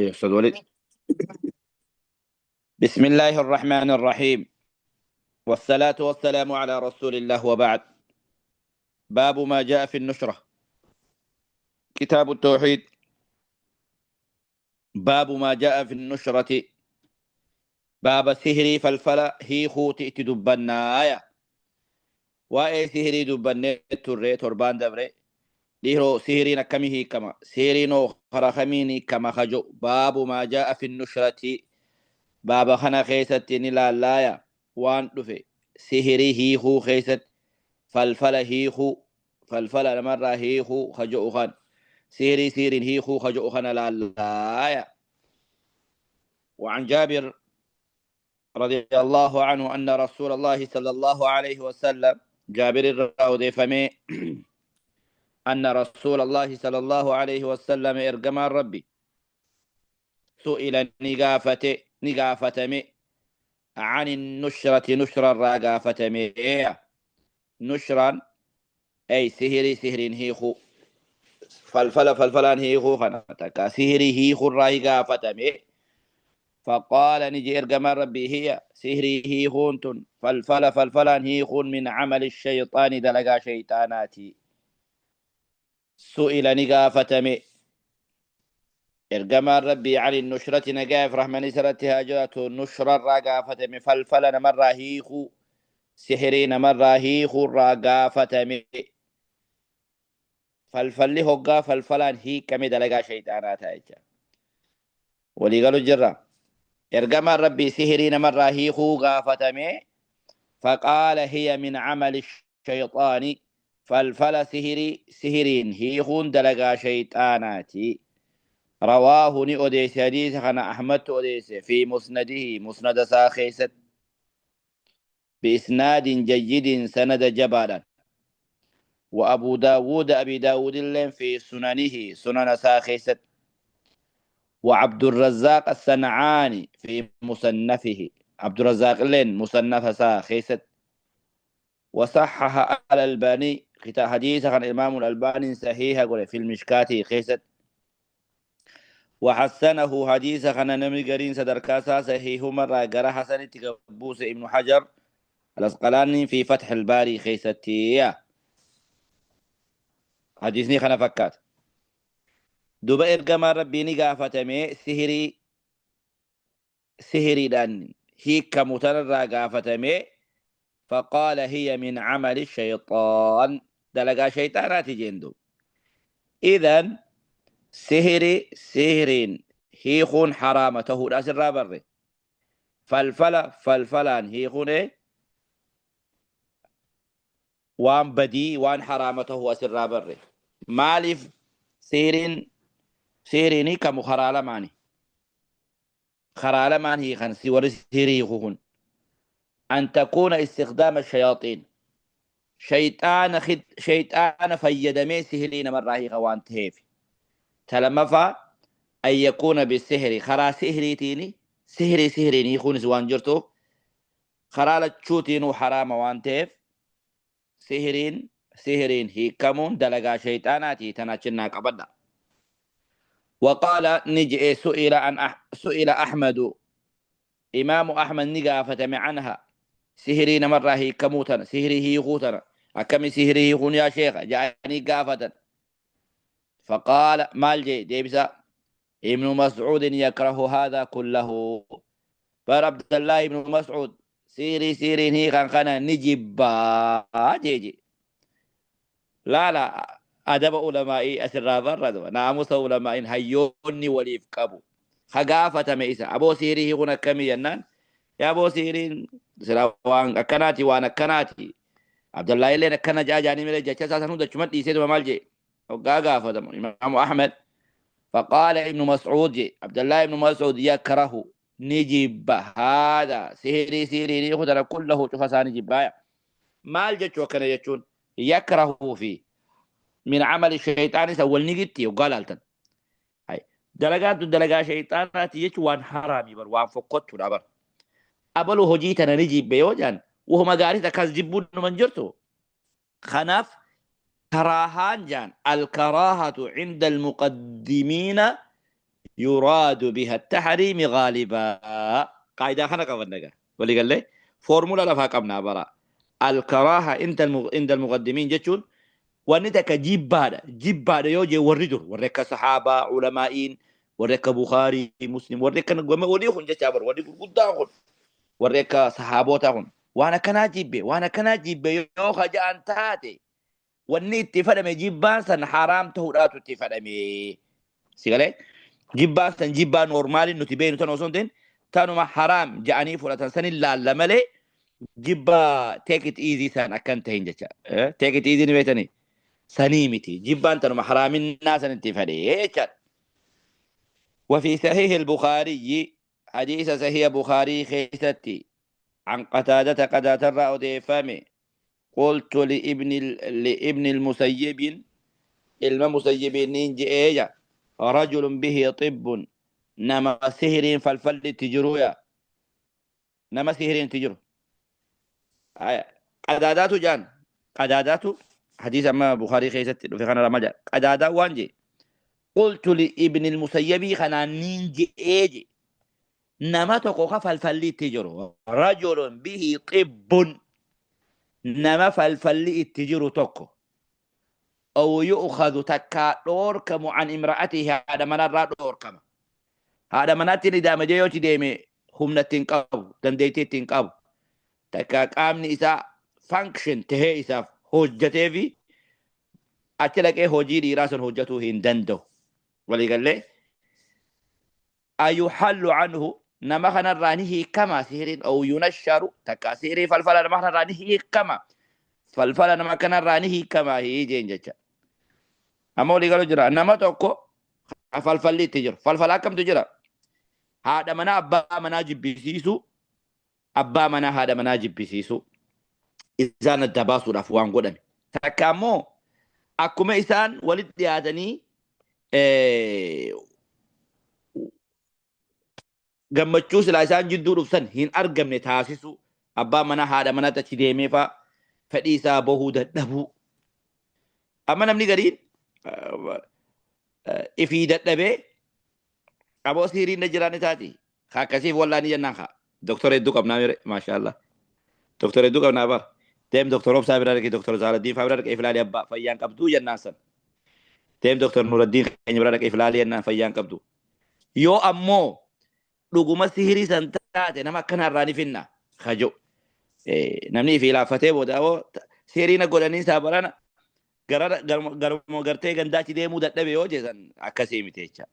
أيوة أستاذ وليد. بسم الله الرحمن الرحيم، والصلاة والسلام على رسول الله، وبعد. باب ما جاء في النشرة، كتاب التوحيد. باب ما جاء في النشرة، باب سهري فلفلة هي خوتي تدبنا waa'ee sihirii dubbannee turre torbaan dabre. Dhiiroo, sihiriin akkamii hiikama? Sihiriin hoo karaa kamiin hiikama kajo? Baabu maa jaa'a fi nushrati, baaba kana keessatti ni laallaaya waan dhufe sihirii hiikuu keessatti, falfala hiikuu, falfala namarraa hiikuu kajo'u kan sihirii sihiriin hiikuu kajo'u kana laallaaya. وعن جابر رضي الله عنه أن رسول الله صلى الله عليه وسلم، جابر الراودي فمي، أن رسول الله صلى الله عليه وسلم، إرجما ربي، سئل نقافة نقافتمي عن النشرة، نشرة راقافتمي. نشرا أي سهري سهر هيخو، فلفل فلفلان هيخو خناتك سهري هيخو الراقافتمي. فقال نجي إرجما ربي: هي سهري هيخون، فلفل فلفلان هيخون، من عمل الشيطان، دلقا شيطاناتي. سئل نقافتمي إرجما ربي عن النشرة، نقاف رحمن سرتها جرته، نشرة راقافتمي، فلفل نمر هيخو، سحري نمر هيخو راقافتمي. فلفل هقا فلفلان هي كمي دلقا شيطانات ولي قالوا جرة. إرجما ربي سحري نمر هيخو غافتمي، فقال: هي من عمل الشيطان، فلفل سهري سهرين هيخون دلقا شيطاناتي. رواه ني أوديس حديث خنا أحمد أوديس في مسنده، مسند ساخيست، بإسناد جيد، سند جبالا. وأبو داود، أبي داود اللين، في سننه، سنن ساخيست. وعبد الرزاق الصنعاني في مصنفه، عبد الرزاق لين مصنف ساخيست. وصحح الألباني حديث عن الإمام الألباني صحيح في المشكاة خيست. وحسنه حديث خنا نمي قرين صدركاسا صحيح مرة قرا حسن تقبوس ابن حجر الأسقلاني في فتح الباري خيستي. حديثني خنا فكات دوبا إرقما ربي نقافتمي سهري سهري لأن هي كمتنرى قافتمي، فقال: هي من عمل الشيطان، دلقا شيطانات جندو. إذن سهري سهرين هيخون حرامته راس الرابر، فلفل فلفلان هيخون إيه؟ وان بدي وان حرامته أسر بري. مالف سهرين سهريني كم خرالة ماني خرالة ماني هي خان سور سهري يخون أن تكون استخدام الشياطين، شيطان خد شيطان فيدمي سهرين مرة هي خوان تهيف تلمفا أن يكون بالسهر خرا سهري تيني سهري سهريني يخون زوان جرتو خرالة شوتينو حرام وان تهيف سهرين سهرين هي كمون دلقا شيطاناتي تناچنا قبلنا. وقال نجئ سئل عن سئل أحمد، إمام أحمد نقافة عنها، سهرين مرة هي كموتنا سهري هي غوتنا أكمي سهري هي غون يا شيخ جاءني قافة. فقال مالجي ديبسا: ابن مسعود يكره هذا كله. فرعبد الله ابن مسعود سيري سيري هي خان خانا نجيب جيجي. لا لا، أدب علمائي أسر برد ناموس علماء هيوني وليف كابو خقافة ميسا أبو سيري هنا كمي ينان يا أبو سيرين سلاوان أكناتي وانا كناتي عبد الله اللي كان جاجاني ملي جاجا ساسا نودا شمت يسيد مالجي وقافة إمام أحمد. فقال ابن مسعود، عبد الله ابن مسعود يكره نجيب هذا سهري سهري يخدر كله شوف نجيب مال جتش وكان يجون يكره فيه من عمل الشيطان سوال نجتي وقال التن هاي دلقات دلقا شيطانات يجو وان حرامي بر وان فقط بر أبلو هجيتنا نجيب بيوجان وهو ما قاري تكاز جيبون من جرتو خناف كراهان جان الكراهة عند المقدمين. يراد بها التحريم غالبا. قاعدة خنا قبلنا ولي قال لي فورمولا لفا قبنا برا الكراهة عند المقدمين جتون وانتك جيب بعد يوجي والرجل وريك صحابة علمائين وريك بخاري مسلم وريك وليخن جتابر وريك قدام وريك صحابوتهم وانا كان جيبه وانا كان جيبه يوخا جان تاتي wanni itti fadhame jibbaan san haraam ta'uudhaatu itti fadhame. Sigalee jibbaan san jibbaa noormaaliin nuti beeknu tan osoo hin ta'in tanuma haraam ja'anii fudhatan san laalla malee jibbaa take it easy san akkan ta'in jecha. Take it easy ni beektanii sanii miti jibbaan tanuma haraaminnaa san itti fadhee jechaadha. وفي صحيح البخاري حديث صحيح بخاري خيستي عن قتادة قد ترى أديفامي قلت لابن المسيب المسيب نينجي إيجا رجل به طب نما سهر فالفل تجرويا نما سهر تجرو قدادات جان قدادات حديث أما بخاري خيست في خانة رمجة قدادة وانجي قلت لابن المسيب خنا نينجي إيجي نما تقوخ فالفل تجرو رجل به طب نما فالفل تجرو تكو أو يؤخذ تكا دوركم عن امرأته هذا من الرا دوركم هذا من ندام جيوتي ديمي هم نتنقب دنديتي تنقب تكا قامني إسا فانكشن تهي إسا هجته في أتلك إيه هجي دي راس هجته هندندو ولي قال لي أيحل عنه نما خنا رانيه كما سهر أو ينشر تكا سهر فالفلا نما خنا رانيه كما فالفلا نما كنا رانيه كما هي جين جتا أما ولي قالوا جرا نما توكو فالفلي تجر فالفلا كم تجرا هذا منا أبا منا جبسيسو أبا منا هذا منا جبسيسو إذا ندباسو رفوان قدامي تكامو أكما إسان ولد يادني gammachuu silaa isaan jidduu dhufsan hin argamne taasisu abbaa manaa haadha manaatti achi deemee faa fedhii isaa bahuu dadhabuu. Amma namni gariin ifii dadhabee aboo sihiriin na jiraan isaati. Akkasiif wallaani jennaan haa. Doktora hedduu qabnaa mere maashaallah. Doktora hedduu qabnaa bara. Deem doktor Obsaa bira dhaqee doktor Zaaladdiin faa bira dhaqee filaalee abbaa fayyaan qabduu jennaan san. Deem doktor Nuraddiin keenya bira dhaqee filaalee jennaan fayyaan qabdu. Yoo ammoo dhuguma sihirii san taate nama akkana irraa ni finna kajo namni ifii laaffatee booda hoo sihirii na godhanii isaa barana garuma gartee gandaachi deemuu dadhabe yoo jee san akkasii miti jecha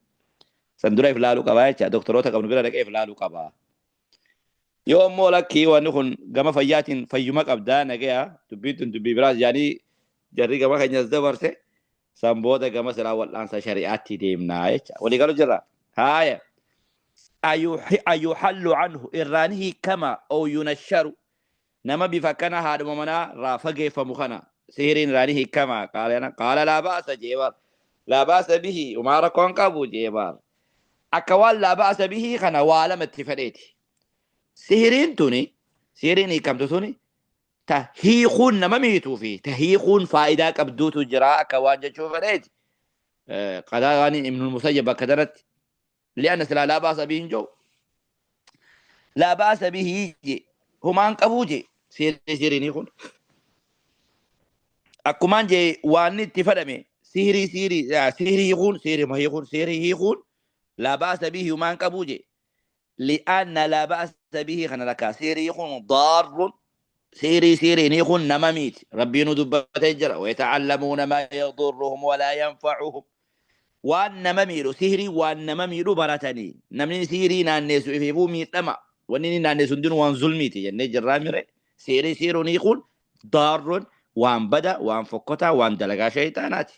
san dura if laaluu qabaa jecha doktoroota qabnu bira dhaqee if laaluu qabaa. Yoo ammoo lakkii wanni kun gama fayyaatiin fayyuma qabdaa nagaya dubbiin tun dubbii biraas jaanii jarri gama keenyas dabarse san booda gama silaa wal'aansa shari'aatti deemnaa jecha walii galu jirra haaya. أيحل عنه إرانه كما أو ينشر نما بفكنا هذا منا رافق فمخنا سهرين رانه كما قال أنا قال لا بأس جيبار لا بأس به وما ركون قبو جيبار أكوال لا بأس به خنا والم اتفريتي سهرين توني سهرين كم توني تهيخون نما ميتو فيه تهيخون فائدة كبدوت جراء كوان جشوفريت قال غاني ابن المسيب كدرت لأن سلا لا بأس به جو لا بأس به جي هما أنقبو جي سيري سيري نيخون أكمان جي واني اتفدمي سيري سيري سيري يخون سيري ما يخون سيري يخون لا بأس به هما أنقبو جي لأن لا بأس به خنا لك سيري يخون ضار سيري سيري نيخون نماميت ربي ندب تجرى ويتعلمون ما يضرهم ولا ينفعهم waan nama miidhu sihirii waan nama miidhu baratanii namni sihirii naanneessu ifiifuu miidhama wanni inni naanneessu hundinuu waan zulmiiti jennee jirraa mire sihirii sihiruun hiikuun daarruun waan bada waan fokkotaa waan dalagaa shayxaanaati.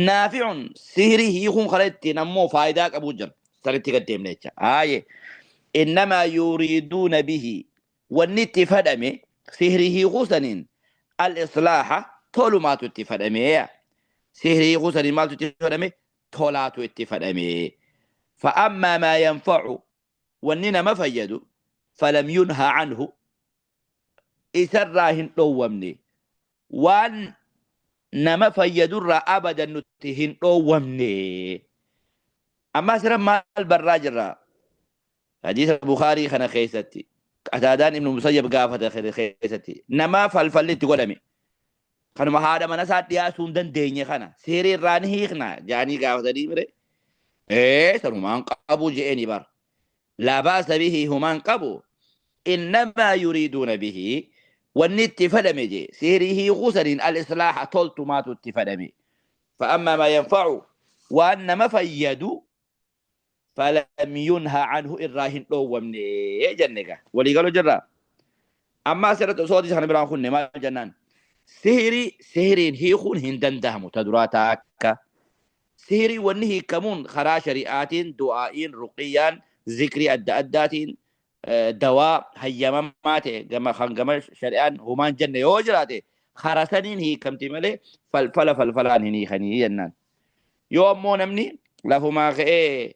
Naafi'uun sihirii hiikuun karaa ittiin ammoo faayidaa qabu jira sanitti gad deemne jecha. Haayee innamaa yuriiduuna bihi wanni itti fadhame sihirii hiikuu saniin al-islaaha tolumaatu itti fadhamee sihirii hiikuu saniin maaltu itti fadhame tolaatu itti fadhame. فأما ما ينفع wanni nama fayyadu فلم ينهى عنه isarraa hin dhoowwamne waan nama fayyadurraa abadan nuti hin dhoowwamne. Amma asirra maal barraa jirra? Hadiisa Bukhaarii kana keessatti Qataadaan Ibnu Musayyab gaafata keessatti nama falfalli itti godhame kanuma haadha mana isaa dhiyaasuu hin dandeenye kana sihirii irraa ni hiikna jaanii gaafatanii mire ee sanumaan qabu je'eni bar laa baasa bihi humaan qabu innamaa yuriiduuna bihi wanni itti fedhame jee sihirii hiikuu saniin al-islaaha toltumaatu itti fedhame fa'ammaa maa yanfa'u waan nama fayyadu falam yunha anhu irraa hin dhoowwamne jenne gaa walii galuu jirra amma asirratti osoo hadiisa kana biraan kunne maal jennaan sihirii sihiriin hiikuun hin danda'amu ta duraa taakka sihirii wanni hiikamuun karaa shari'aatiin du'aa'iin ruqiyyaan zikrii adda addaatiin dawaa hayyamamaa ta'e gama kan gama shari'aan humaan jenne yoo jiraate karaa saniin hiikamti malee falfala falfalaan hin hiikanii jennaan. Yoo ammoo namni lafumaa ka'ee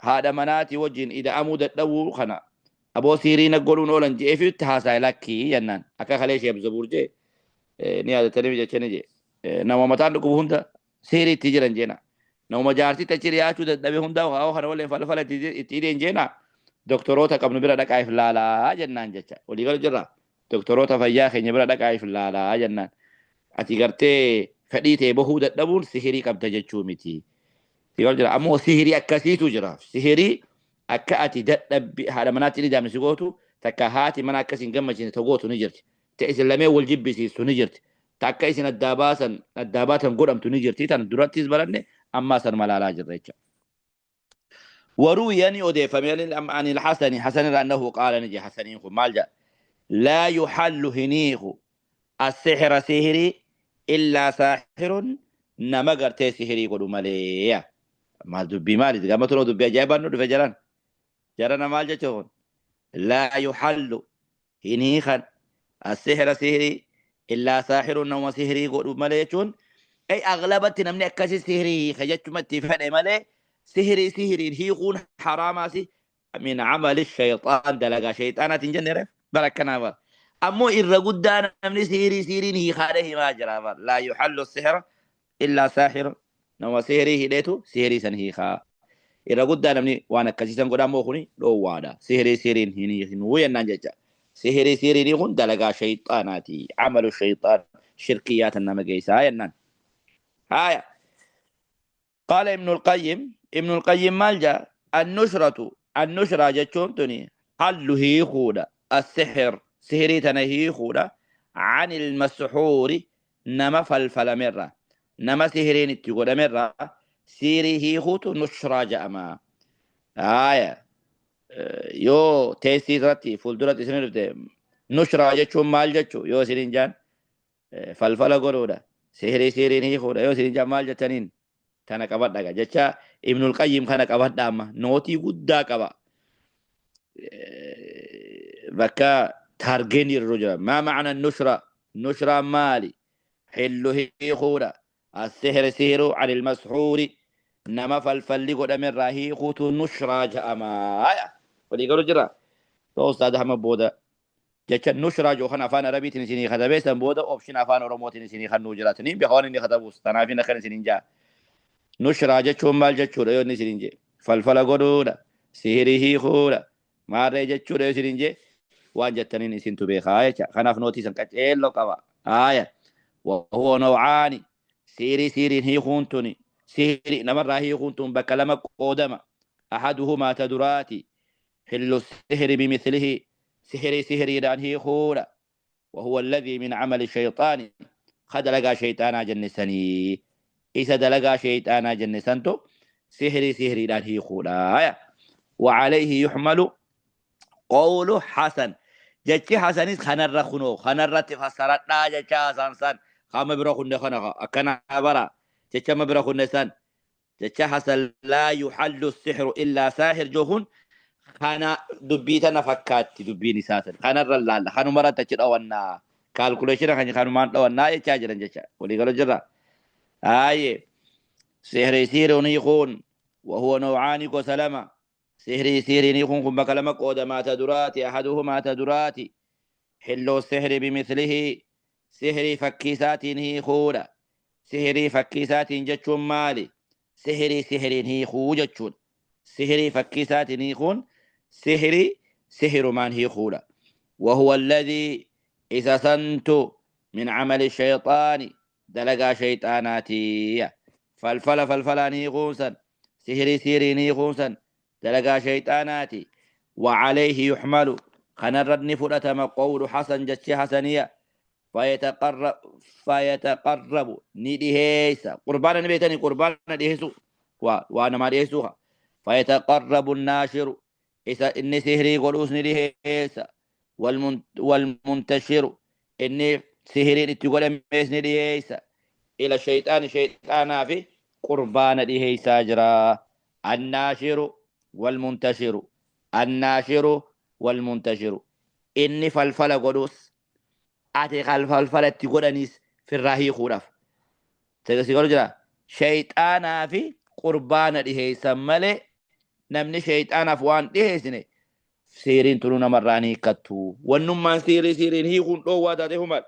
haadha manaatii wajjin ida'amuu dadhabuu kana aboo siirii na godhuun oolan je'eefi itti haasa'e lakkii jennaan akka kalee sheeb zabuur jee ni yaadatanii jechanii jee nama mataan dhukkubu hunda siirii itti jiran jeena nama jaartitti achi dhiyaachuu dadhabe hunda haa kana waliin falfala itti hidheen jeena doktoroota qabnu bira dhaqaa if laalaa jennaan jecha walii galu jirra doktoroota fayyaa keenya bira dhaqaa if laalaa jennaan ati gartee fedhii ta'e bahuu dadhabuun sihirii qabda jechuu miti. Sigalu jira ammoo sihirii akkasiitu jira. Sihirii akka ati dadhabbi haadha manaatti ni daamne si gootu takka haati mana akkasii hin gammachiisne ta gootu ni jirti. Ta isin lameen wal jibbisiistu ni jirti. Ta akka isin addaa baasan addaa baatan godhamtu ni jirti. Tan durattis baranne ammaa sanuma laalaa jirra jecha. وروي ni odeeffame عن الحسن حسن أنه قال نجي حسنين مال جاء لا يحل هنيخ السحر سحري إلا ساحر نما غرتي سحري قدو مالي ما دبي مالي غما ترو دبي جايبان نو جران جران مال جچون لا يحل هنيخا السحر سحري إلا ساحر نما سحري قدو مالي جچون أي أغلبت نمني أكاسي سحري خجچمتي فدي مالي سحري سحري هيقون حراماسي من عمل الشيطان دلقا شيطانات جنره بركنا بر أمو إرى قدان من سحري سحري هي خاره ما جرى لا يحل السحر إلا ساحر نما سحري هديتو سحري سن خا إرى قدان من وانا كسيسن قدام موخني لو وادا سحري سحري هني هنو ينان سحري سحري هون دلقا شيطاناتي عمل الشيطان شركيات النما جيسا ينان هايا قال ابن القيم ابن القيم مالجا النشرة النشرة جتشونتني حل هي خودا السحر سحري تنهي خودا عن المسحور نما فلفل مرة نما سحرين تقول مرة سيري هي خوت نشرة جأما آية يو تيسي رتي فولدرة سنرفت نشرة جتشون مال جتشو يو سيرين جان فلفل قرودا سحري سيرين هي خودا يو سيرين جان مال جتنين tana qabadha ga jecha Ibnul Qayyim kana qabadha amma nootii guddaa qaba bakka taargeen irra jira maa macna nushra nushra maali xillu hiikuudha السحر سحر عن المسحور نما فلفل قدام الراهي خوت نشرة جأما ولي قالوا جرا تو أستاذ أحمد بودا jecha nushraa joo kana afaan arabiitiin isinii katabee san booda option afaan oromootiin isinii kan nuu jiraatanii beekaan inni katabuus tanaafin akkan isiniin jaa nushraa jechuun maal jechuudha yoo inni isiniin jee falfala godhuudha sihirii hiikuudha maarree jechuudha yoo isiniin jee waan jettaniin isintu beekaa jecha kanaaf nootii san qaceelloo qaba haaya wahuwa nawcaani sihirii sihiriin hiikuun tuni sihirii namarraa hiikuun tun bakka lama qoodama ahaduhumaa ta duraati hillu sihiri bimithlihi سحري سحري دان هي خورا وهو الذي من عمل الشيطان خدلقا شيطانا جنسني إذا دلقا شيطانا جنسنتو سحري سحري دان هي خورا وعليه يحمل قول حسن جتي حسن خنر خنو خنر تفسرت لا جتي حسن سن خام برا خن خنا أكنا برا جتي ما برا خن سن جتي حسن لا يحل السحر إلا ساحر جوهن kana dubbii tana fakkaatti dubbiin isaatin kanarra laalla kanuma irratti achi dhawannaa kaalkuleeshina kan kanumaan dhawannaa jechaa jiran jecha walii galo jirra haayee sihrii sihiruun hiikuun وهو نوعان gosa سحري سحري نيكون كن بكلمة قود ما تدراتي أحدهما تدراتي حل السحر بمثله سحري فكيسات هي خودا سحري فكيسات جتشم مالي Sihirii sihiriin hiikuu jechuudha. Sihirii fakkii isaatiin hiikuun sihirii sihirumaan hiikuudha. وهو الذي إذا سنت من عمل الشيطان دلقا شيطاناتي فالفلا فالفلا نيغوسا سهري سيري نيغوسا دلقا شيطاناتي وعليه يحمل خنردني فرأتما قول حسن جتشي حسنية فيتقرب فيتقرب ندهيسا قربانا نبيتني قربانا دهيسو وانا ما دهيسوها فيتقرب الناشر إذا إني سهري قلوس ندهيسا والمنتشر إني سهري تقول ميس ندهيسا إلى الشيطان شيطانا في قربان دهيسا جرا الناشر والمنتشر الناشر والمنتشر إني فلفل قدوس ati falfalatti godhanis firraa hiikuudhaaf. Si godhu jira. Shayxaanaa fi qurbaana dhiheessan malee namni shayxaanaaf waan dhiheessine siiriin tunuu namarraa hin hiikkattu. Wannummaan siirii siiriin hiikuun dhoowwaa taate humal.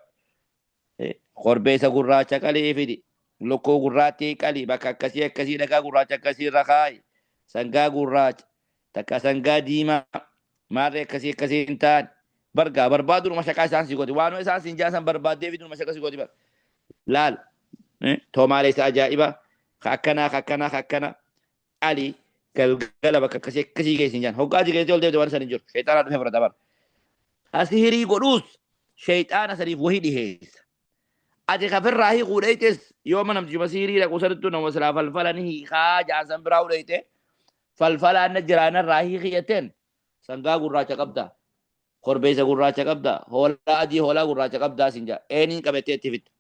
Korbeessa gurraacha qalii fidi. Lukkuu gurraattii qalii bakka akkasii akkasii dhagaa gurraacha akkasii irra kaayi. Sangaa gurraacha takka sangaa diimaa maarree akkasii akkasii hin taane. Bargaa barbaadu dhuma shaqaa isaan si gooti. Waanuma isaan siin jaasan barbaaddee fi dhuma shaqa si gooti bar. Laal toomaalee isa ajaa'iba ka akkanaa ka akkanaa ka akkana ali galgala bakka akkasii akkasii geessin jaan. Hoggaa achi geessee ol deebite waan san hin jiru. Shayxaanaa dhufee fudhata bar. Asihirii godhuus shayxaana saniif wahii dhiheessa. Ati kafirraa hiikuu dheeytes yooma namtichuma sihirii dhaqu sanittu nama silaa falfala ni hiikaa jaan san biraa udheeyte falfalaan na jiraanarraa hiikii jetteen sangaa gurraacha qabda. Korbeessa gurraacha qabda. Hoolaa adii hoolaa gurraacha qabdaa siin jaa. Eeniin qabattee itti fitta.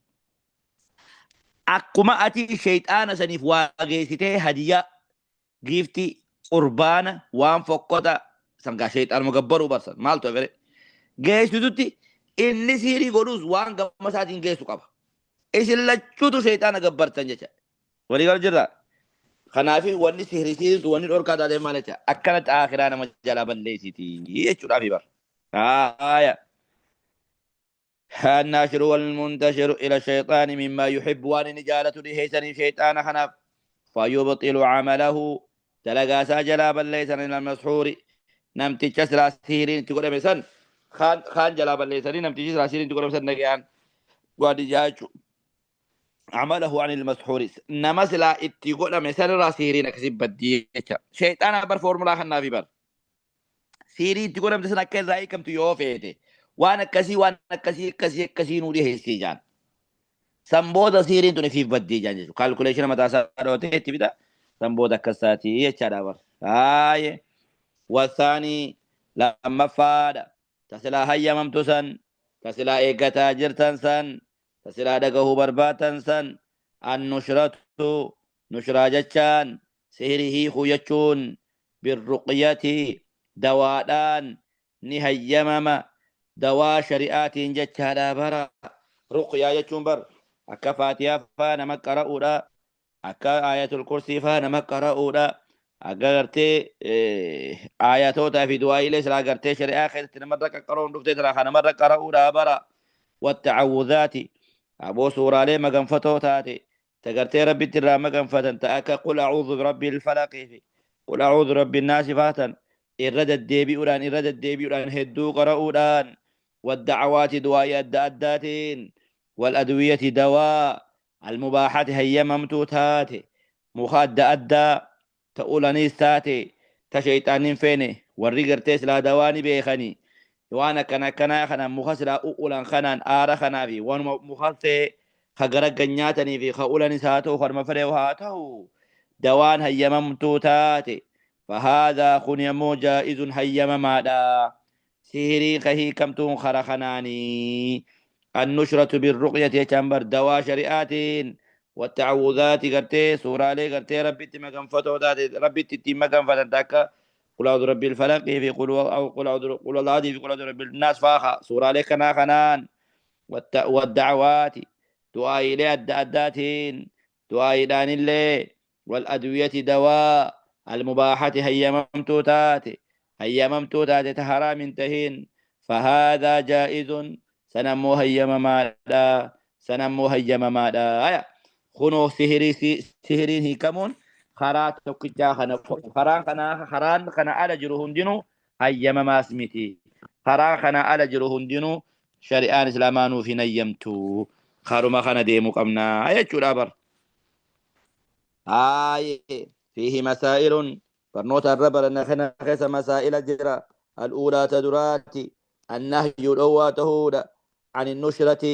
Akkuma ati shayxaana saniif waa geessitee hadiyyaa giiftii qurbaana waan fokkota sangaa shayxaanuma gabbaruu barsan maaltu afere geessitutti inni siirii godhus waan gama isaatiin geessu qaba. Isin lachuutu shayxaana gabbartan jecha. Walii galu jirra. Kanaaf wanni sihrii siiritu wanni dhorkaa taatee maal jecha akkanatti akhiraa nama jalaa balleessiti jechuudhaaf bar. Haaya. الناشر والمنتشر إلى الشيطان مما يحب وأن نجالة لهيسن شيطان خناف فيبطل عمله تلقى سجلا بل ليس من المسحور نمتي سلا سيرين تقول مثلا خان خان جلا بل ليس نمتي سلا سيرين تقول مثلا نجان وادي عمله عن المسحور نما سلا اتقول مثلا راسيرين كسب بدي شيطان بر فورمولا خنا في بر سيرين تقول مثلا كل راي كم تيوفيته waan akkasii waan akkasii akkasii akkasii nuu dhiheessee jaan. San booda siiriin tun ifiif baddee jaan jechuudha. Kaalkuleeshina mataa isaa dhootee itti bita. San booda akkasaatii jechaadha bar. Haayee. Wasaanii lammaffaadha. Tasilaa hayyamamtu san, tasilaa eeggataa jirtan san, tasilaa dhagahuu barbaatan san, annushratu nushraa jechaan sihirii hiikuu jechuun birruqyati dawaadhaan ni hayyamama. Dawaa shari'aatiin jechaadha bara. Ruqyaa jechuun bar akka faatiyaa faa nama qara'uudha. Akka ayatul kursii faa nama qara'uudha. Akka gartee ayatootaa fi du'aayilee silaa gartee shari'aa keessatti namarra qaqqaroon dhuftee silaa kan namarra qara'uudha bara. Wattacawudhaati aboo suuraalee maganfatoo taate ta gartee rabbitti irraa maganfatan ta akka qul a'uudhu birabbil falaqii fi qul a'uudhu birabbin naasi faatan irra deddeebi'uudhaan irra deddeebi'uudhaan hedduu qara'uudhaan والدعوات دعاء أدى والأدوية دواء المباحات هي ممتوتات مخاد أدى تقول تاتي تشيطان فيني والرجر تسلا دواني بيخني وانا كنا كنا خنا مخسلا أولا خنان آرا خنا في وان مخسي خغرق نياتني في خؤلا ساتو خرم فريو هاتو دوان هي ممتوتات فهذا خن يمو جائز هي ممادا سهري خهي كمتون خرخناني النشرة بالرقية يتنبر دوا شريعات والتعوذات قرتي سورة لي قرتي ربي تمكن فتو ربي تمكن فتن قل أعوذ برب الفلق في قل أو قل أعوذ قل الله في قل أعوذ برب الناس فاخا سورة لي كنا خنان والدعوات دعاء لي الداتين دعاء دان اللي والأدوية دواء المباحة هي ممتوتات هي ممتوتات تهرام تهين فهذا جائز سنمو هي ممادا سنمو هي ممادا آية خنو سهري سهري هي كمون Karaa tokkichaa kana qofa. Karaan kana, karaan kana ala jiru hundinuu hayyamamaas miti. Karaa kana ala jiru hundinuu shari'aan islaamaa nuuf hin hayyamtu. Karuma kana deemuu qabna jechuudha bar. Haayee, fiihi masaa'ilun, barnoota irra baranna kana keessa masaa'ila jira. Al'uulaa, ta duraati, annahyu, dhoowwaa tahuudha, ani nushrati,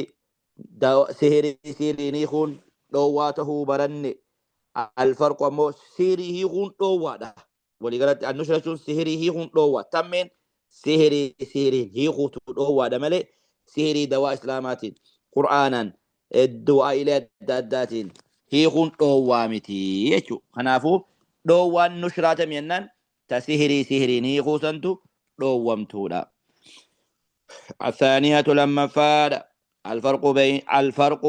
sihirii sihiriin hiikuun dhoowwaa tahuu baranne. Alfarqu ammoo sihirii hiikuun dhoowwaadha. Waliigalatti annushra jechuun sihirii hiikuun dhoowwaa. Tammeen sihirii sihiriin hiikuutu dhoowwaadha malee sihirii dawaa islaamaatiin, qur'aanaan, du'aa'ilee adda addaatiin hiikuun dhoowwaa miti jechuudha. Kanaafuu dhoowwaan nushraa tami jennaan, ta sihirii sihiriin hiikuu santu dhoowwamtuudha. الثانية، لما الفرق بين الفرق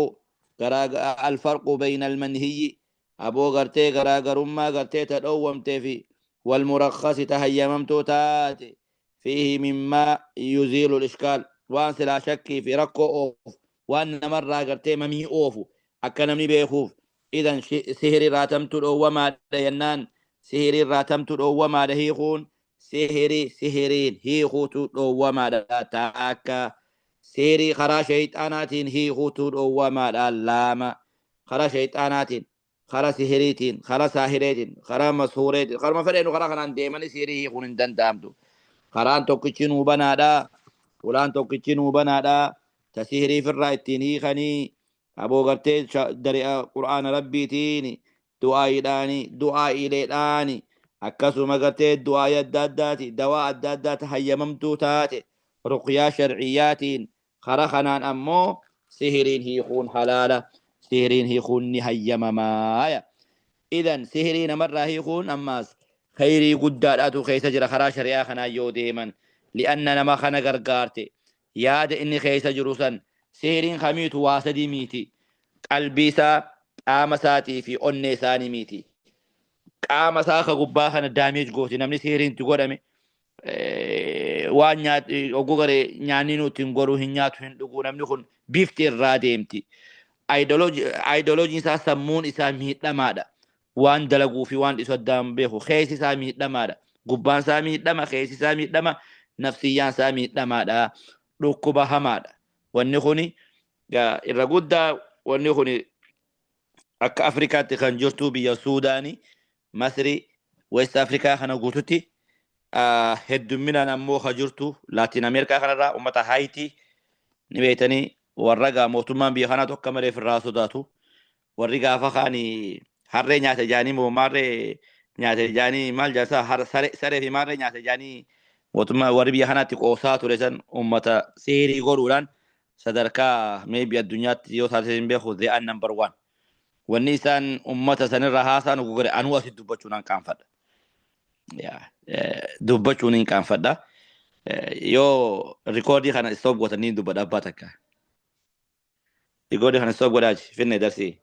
الفرق بين المنهي، أبو غرتي غراغرما غرتي تدومت في، والمرخص، تهيممت تاتي، فيه مما يزيل الإشكال، وان سلا شك في ركو أوف وان مرة غرتي ممي أوفو أكنمني بيخوف. إذا سهري راتمت وما ينان، سهري راتمت وما هيخون، sihirii sihiriin hiikuutu dhoowwamaadha takka. Sihirii karaa shayxaanaatiin hiikuutu dhoowwamaadha lama. Karaa shayxaanaatiin, karaa sihiriitiin, karaa saahireetiin, karaa mashuureetiin, karuma fedheenu karaa kanaan deemanii sihirii hiikuun hin danda'amtu. Karaan tokkichi nuu banaadha, ulaan tokkichi nuu banaadha ta sihirii firraa ittiin hiikanii, aboo gartee dari'a qur'aana rabbiitiin, du'aayiidhaani, du'aa'iileedhaani, akkasuma gartee du'aayii adda addaati, dawaa adda addaati hayyamamtuu taate, ruqyaa sharciyyaatiin. Kara kanaan ammoo sihiriin hiikuun halaala, sihiriin hiikuun ni hayyamamaaya. Idan sihirii namarraa hiikuun ammaas khayrii guddaadhaatu keessa jira karaa shari'aa kanaa yoo deeman, li'anna nama kana gargaarte yaada inni keessa jiru san. Sihiriin kamiitu waa sadii miti: qalbii isaa, qaama isaatii fi onnee isaanii miti. Qaama isaa ka gubbaa kana damage gooti. Namni sihiriin itti godhame waan nyaat oguu garee nyaanni nuti hin godhu, hin nyaatu, hin dhugu. Namni kun bifti irraa deemti. Aayidoloojiin isaa, sammuun isaa miidhamaadha. Waan dalaguu fi waan dhisu addaan beeku. Keessi isaa miidhamaadha. Gubbaan isaa miidhama, keessi isaa miidhama, nafsiyyaan isaa miidhamaadha. Dhukkuba hamaadha. Wanni kuni irra guddaa, wanni kuni akka Afrikaatti kan jirtu biyya Suudaanii, Masrii, West Afrikaa kana guututti, heddumminaan ammoo ka jirtu Laatiin Ameerikaa kanarraa uummata Haayitii ni beektanii. Warra gaa mootummaan biyya kanaa tokko malee ofirraa sodaatu. Warri gaafa kaani harree nyaate jaanii moo maarree nyaate jaanii, maal jaarsaa, saree fi maarree nyaate jaanii mootummaa warri biyya kanaatti qoosaa ture san, uummata seerii godhuudhaan sadarkaa maybe addunyaatti yoo taate hin beeku, they are number one. Wanni isaan uummata sanirra haasaan gugure anuu asitti dubbachuun hin qaanfadha. Dubbachuun hin qaanfadha. Yoo rikoordii kana stop gootanii dubbadha abbaa takka. Rikoordii kana stop godhaachi finne darsii.